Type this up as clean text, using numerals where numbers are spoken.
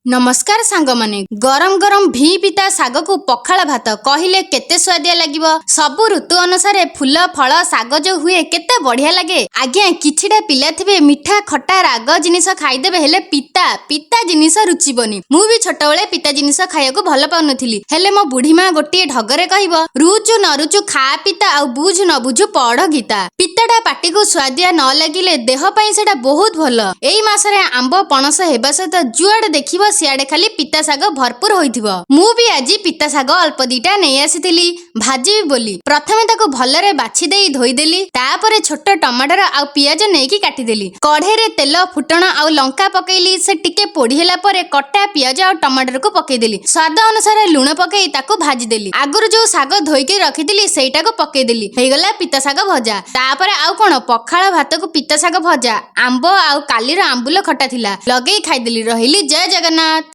ନମସ୍କାର ସାଙ୍ଗମାନେ, ଗରମ ଗରମ ଭି ପିତା ଶାଗକୁ ପଖାଳ ଭାତ କହିଲେ କେତେ ସୁଆଦିଆ ଲାଗିବ। ସବୁ ଋତୁ ଅନୁସାରେ ଫୁଲ, ଫଳ, ଶାଗ ଯୋଉ ହୁଏ, କେତେ ବଢିଆ ଲାଗେ। ଆଜ୍ଞା, କିଛିଟା ପିଲା ଥିବେ, ମିଠା, ଖଟା, ରାଗ ଜିନିଷ ଖାଇଦେବେ, ହେଲେ ପିତା ପିତା ଜିନିଷ ରୁଚିବନି। ମୁଁ ବି ଛୋଟବେଳେ ପିତା ଜିନିଷ ଖାଇବାକୁ ଭଲ ପାଉନଥିଲି। ହେଲେ ମୋ ବୁଢୀ ମା ଗୋଟିଏ ଢଗରେ କହିବ, "ରୁଚୁ ନ ରୁଚୁ ଖା ପିତା, ଆଉ ବୁଝୁ ନ ବୁଝୁ ପଢ ଗୀତା।" ପିତାଟା ପାଟିକୁ ସୁଆଦିଆ ନ ଲାଗିଲେ ଦେହ ପାଇଁ ସେଟା ବହୁତ ଭଲ। ଏଇ ମାସରେ ଆମ୍ବ, ପଣସ ହେବା ସହିତ ଯୁଆଡେ ଦେଖିବ ସିଆଡେ ଖାଲି ପିତା ଶାଗ ଭରପୁର ହୋଇଥିବ। ମୁଁ ବି ଆଜି ପିତା ଶାଗ ଅଳ୍ପ ଦିଟା ନେଇ ଆସିଥିଲି ଭାଜିବି ବୋଲି। ପ୍ରଥମେ ତାକୁ ଭଲରେ ବାଛି ଦେଇ ଧୋଇଦେଲି। ତାପରେ ଛୋଟ ଟମାଟର ଆଉ ପିଆଜ ନେଇକି କାଟିଦେଲି। କଢେଇରେ ତେଲ, ଫୁଟଣ ଆଉ ଲଙ୍କା ପକେଇଲି। ସେ ଟିକେ ପୋଡି ହେଲା ପରେ କଟା ପିଆଜ ଆଉ ଟମାଟରକୁ ପକେଇଦେଲି। ସ୍ୱାଦ ଅନୁସାରେ ଲୁଣ ପକେଇ ତାକୁ ଭାଜିଦେଲି। ଆଗରୁ ଯୋଉ ଶାଗ ଧୋଇକି ରଖିଥିଲି, ସେଇଟାକୁ ପକେଇଦେଲି। ହେଇଗଲା ପିତା ଶାଗ ଭଜା। ତାପରେ ଆଉ କଣ, ପଖାଳ ଭାତକୁ ପିତା ଶାଗ ଭଜା, ଆମ୍ବ ଆଉ କାଲିର ଆମ୍ବୁଲ ଖଟା ଥିଲା, ଲଗେଇ ଖାଇଦେଲି। ରହିଲି, ଜୟ ଜଗନ୍ନାଥ।